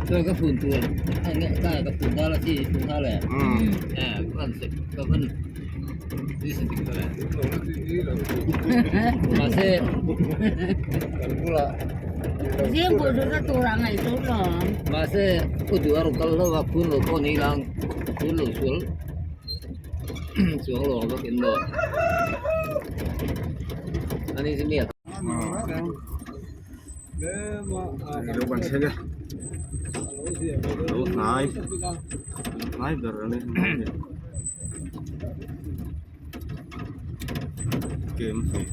Tôi có phun tuần anh nghe ta có phun đó là chi phun đó là à vẫn sẽ có vẫn đi sinh đó là mà sẽ Zing pawh chu ka tur a ngaih tur lo. Mahse u duh a rawn kal hlauh a phun lo pawh ni lang phun lo sual chuang lo ang bawk in maw ani chu mi a Lo kan thleng e lo hnai hnai ber a ni kem hnih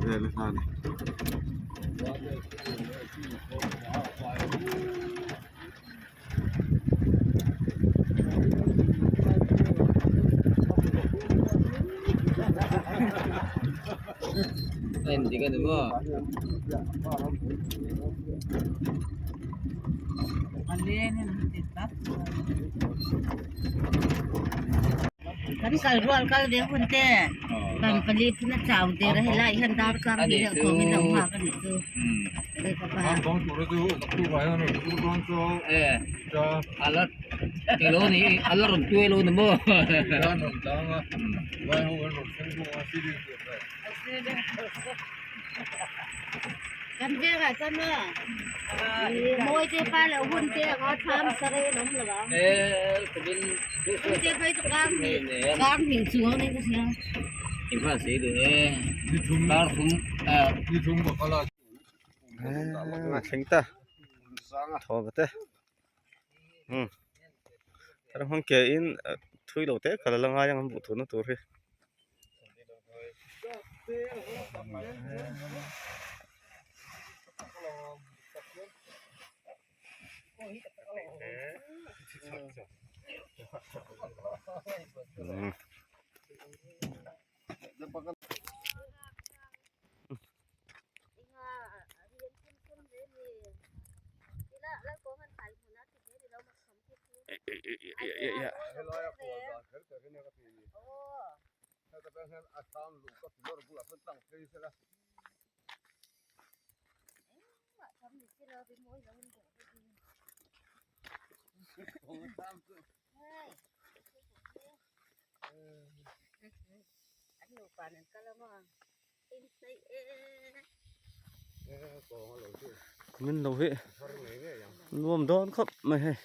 vel a hlan a ni. En dik a ni maw. Kan kal rual kal ve hun te kan pali phun a chau der a helai hian dar kar ni leh khawm in lo nghak a nih chu Kan vengah chuan maw mawi te pa leh hun te anga thlam sarei an awm lo ang. Hun te phei chu kar hnih kar hnih chuang in ka hria. Thleng ta thaw te ram hmang ke in thui lo te kal a la ngai ang an buh thutna tur hi. Min lo hi nuam dawn khawp mai hei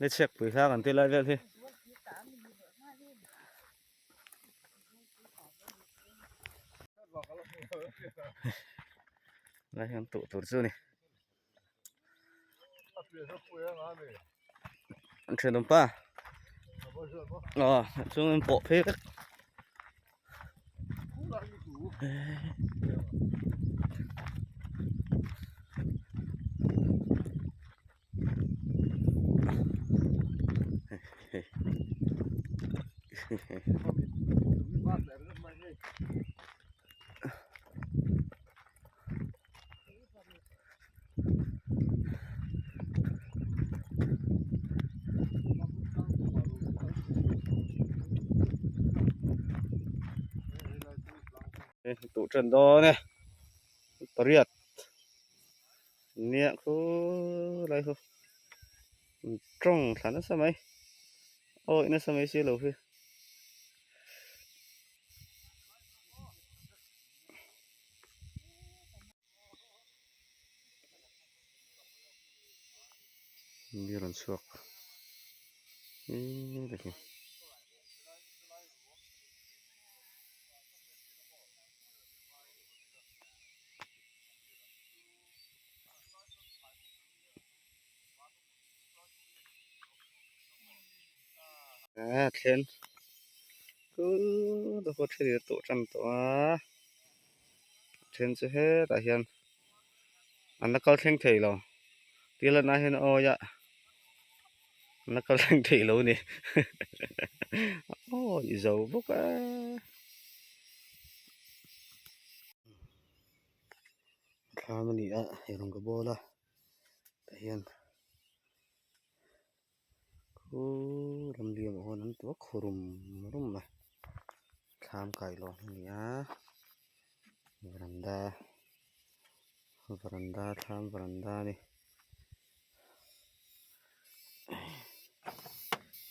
le chhiak pui hla kan ti lai vel hi. Lai hian tuh tur chu a ni. An thenawm pa aw chung in pawh phei vek Tuh ṭan dawn e pariat nia khulai khu tawng thla nasa mai awi nasa mai si lo hi. Mi rawn chhuak hi. A thlen chu dawhkan then in a tawh tan tawh a then chu hetah hian an la kal thleng thei lo tih lanah hian a awi a an la kal thleng thei lo a ni aw i zo bawk a. Thlam a ni a hei rawng ka bawl a tah hian. Khu ram liam ah huan an tuak khaw rum rum a thlam kai lawng a ni a varanda varanda thlam varanda a ni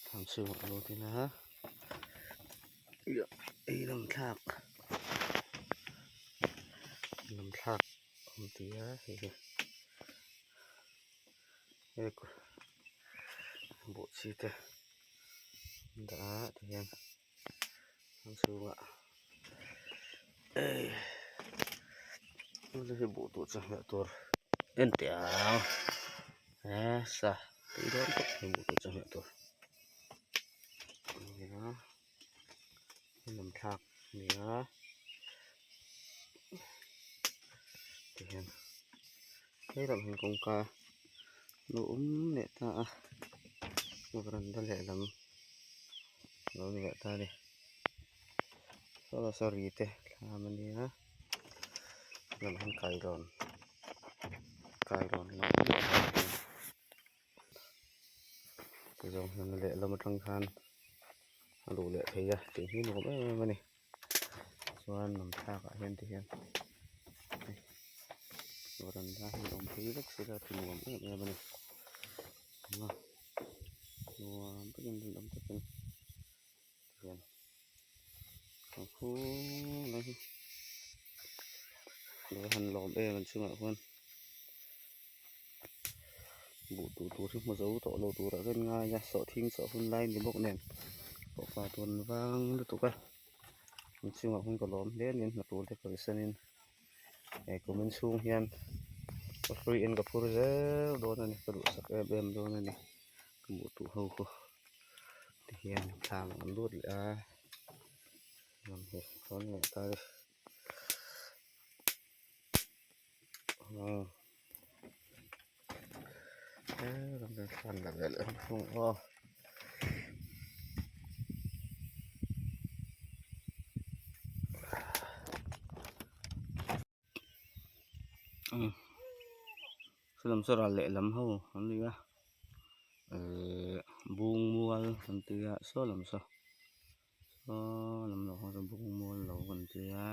thlam chhungah a lut in a ei lam thlak lam thlak an ti a hei hi. He buh chi te an dah a ti hian an chhungah ei hi buh tur chawhmeh tur en teh ang he sa tui dawn khawp mai buh tur chawhmeh tur a ni a a lam thlak a ni a ti hian. Hei lam hian kawngka lo awm leh ta a varanda lehlam lo ni leh ta a ni saw saree te thlam a nia lam hian kailawn kailawn lo awm leh ta a ni tizawng hian lehlam atang khan a luh leh theih a tih hi nuam em em a ni. Chuan lam thlakah hian ti hian varanda hi a awm phei vek sela ti nuam em em a ni nuam takin rinawm takin tihian a khum mai hi lo han lawm em an chungah khuan buh tuh tur hi hmu zo tawh lo turah ka inngai a sawhthing chawh hun lai ni bawk nen pawhfa tur an vang lutuk a an chungah hun ka lawm hle a ni an hna tur te kalsanin he kumin chhung hian ka hlui en ka phur zel dawn a ni ka duhsak em em dawn a ni ka buh tuh ho khu tihian thlam an lut leh a Saw lam saw ral lehlam ho an ni a ehh bung mual an tia saw lam saw. Saw lam lo ho chu bung mual lo kan tia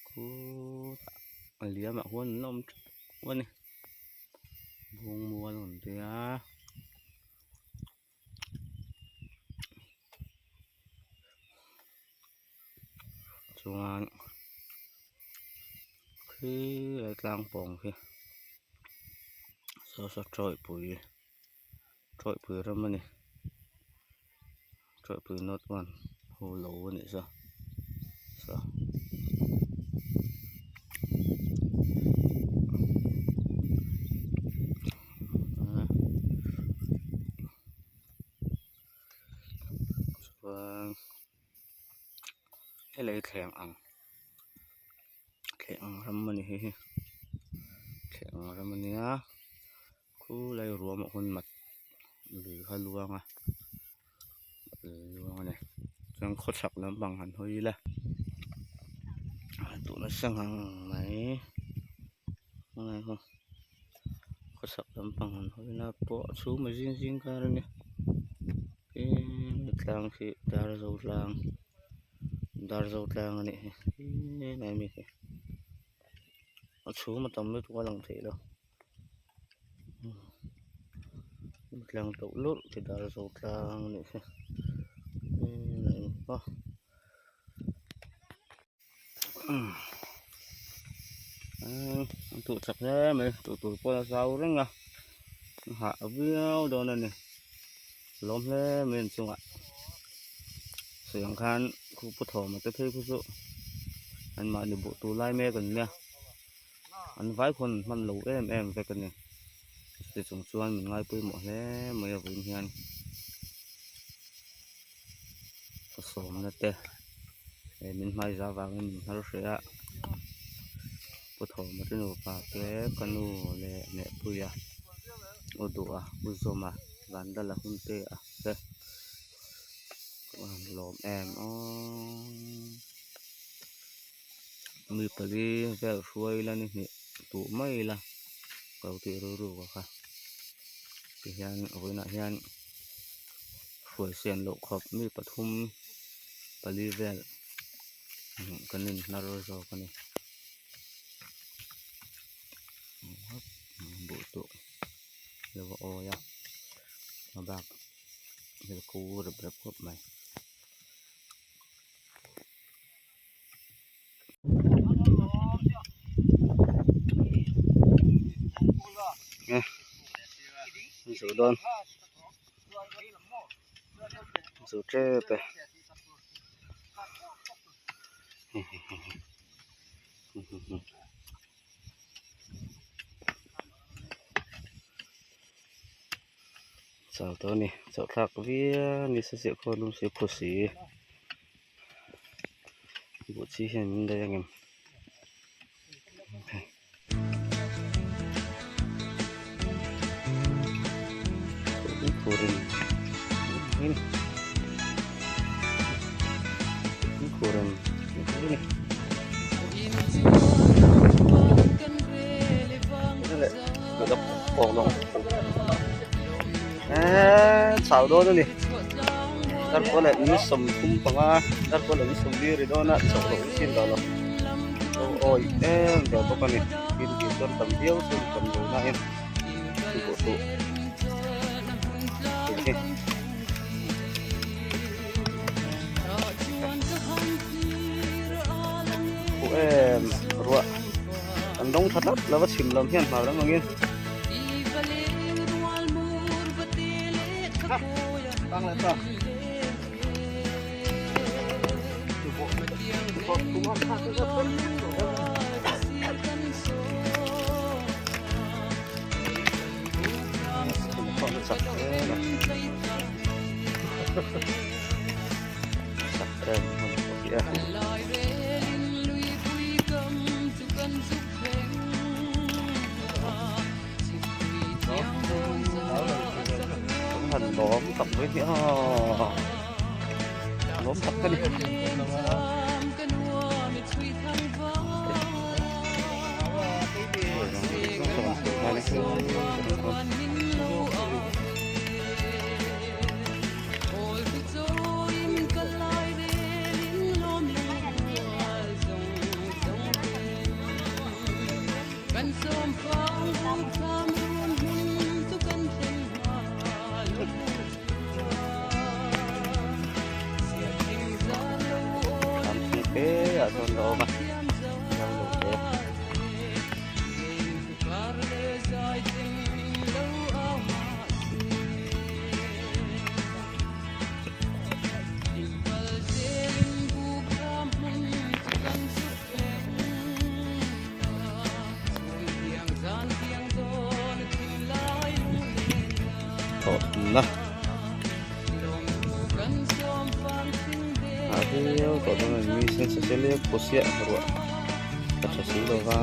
khutah a liam ah khuan an la awm theuh a ni bung mual kan tia. Chuan khi lai tlang pawng khi saw saw tawihpui. Tawihpui ram a ni Tawihpui north one ho lo a nih chu saw chuan helai thleng ang thleng ang ram a ni hei hi thleng ang ram a nia. Khulai ruam ah khuan mat lui kha luang a lui luang a ni chuan khawchhak lampang han hawi ila tuna sangha mai khawchhak lampang han hawi ila pawh a chhum a zing zing kar a ni tlang khi darzo tlang darzo tlang a nih hi helai mi hi a chhum a tam lutuk a lang theih lo. Tlang tawh lurh chi dar zo tlang a nih hi an tuh chak hle mai tuh tur pawh a zau reng a a hah viau dawn a ni lawm hle mai an chungah sawi ang khan khu pu thawma te phei khu chu anmahni buh tur lai mek an nia. An vai khawn hman lo em em vek a ni chuti chung chuan min ngai pawimawh hle mai a vawiin hian. Ka sawmna te eh min hmaiza avangin min hnar hreh a pu thawma te nupa te ka nu leh mehpuia u duha u zawma vandala hun te a te ka han lawm em aww mi pali vel hruai ila ni hnih duh mai ila ka lo tih rilru ka kha tihian vawiinah hian. Hruai siam loh khawp mi pathum pali vel kan inhnar zawk a ni buh tuh lo a awi a a bak thil ko rep rep khawp mai. Zu dawn zu tep e chau tawh a ni chauh thlak viau ni se chiah khaw lum si phu si. Buh chi hian min daih ang em chau dawn a ni. Darkaw leh ni sawmthum panga darkaw leh ni sawmli ri dawn a chauh loh chin tawh lo lo awi em ve bawk a ni tin tih chuan tam viau chu tam lo na in duh duh tih hi huh em ruah an dawng tha tlat lo a chhim lam hian hmar lam angin. Kan han lawm tak mai hi aw lawm tak ka ni. Ah chuan a awm a lo lo te. Thawhna ah viau tawh dawn a ni mi sen sasele pawsiah ruah a tha si lo va.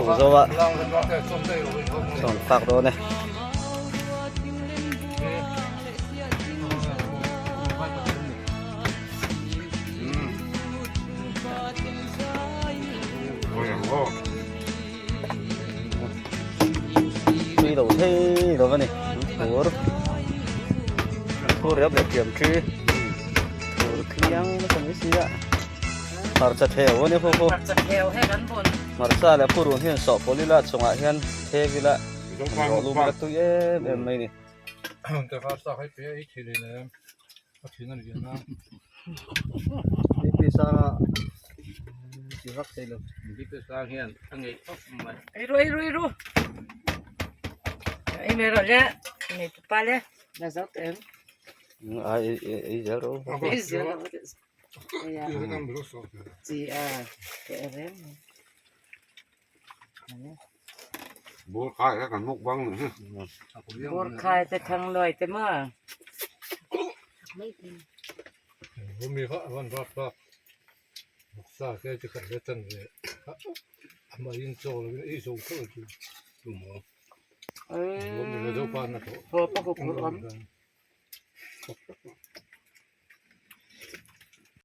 Tui zo a sawn fak dawn e. Tui lo thei lo a ni thur thur riap leh thiam thi thur thiang nasa mai si a hmarcha theu a ni khaw khaw hmarcha leh purun hian sawh pawlh ila chungah hian theu ila rawh lum ila tui em em mai a ni. Na zo teh em? Ai ei zel ro. Ei zel ro. Chi a teh reng. Bur khai kha kan mukbang ni. Bur khai te thang luai te maw? Haw pa huphurh awm.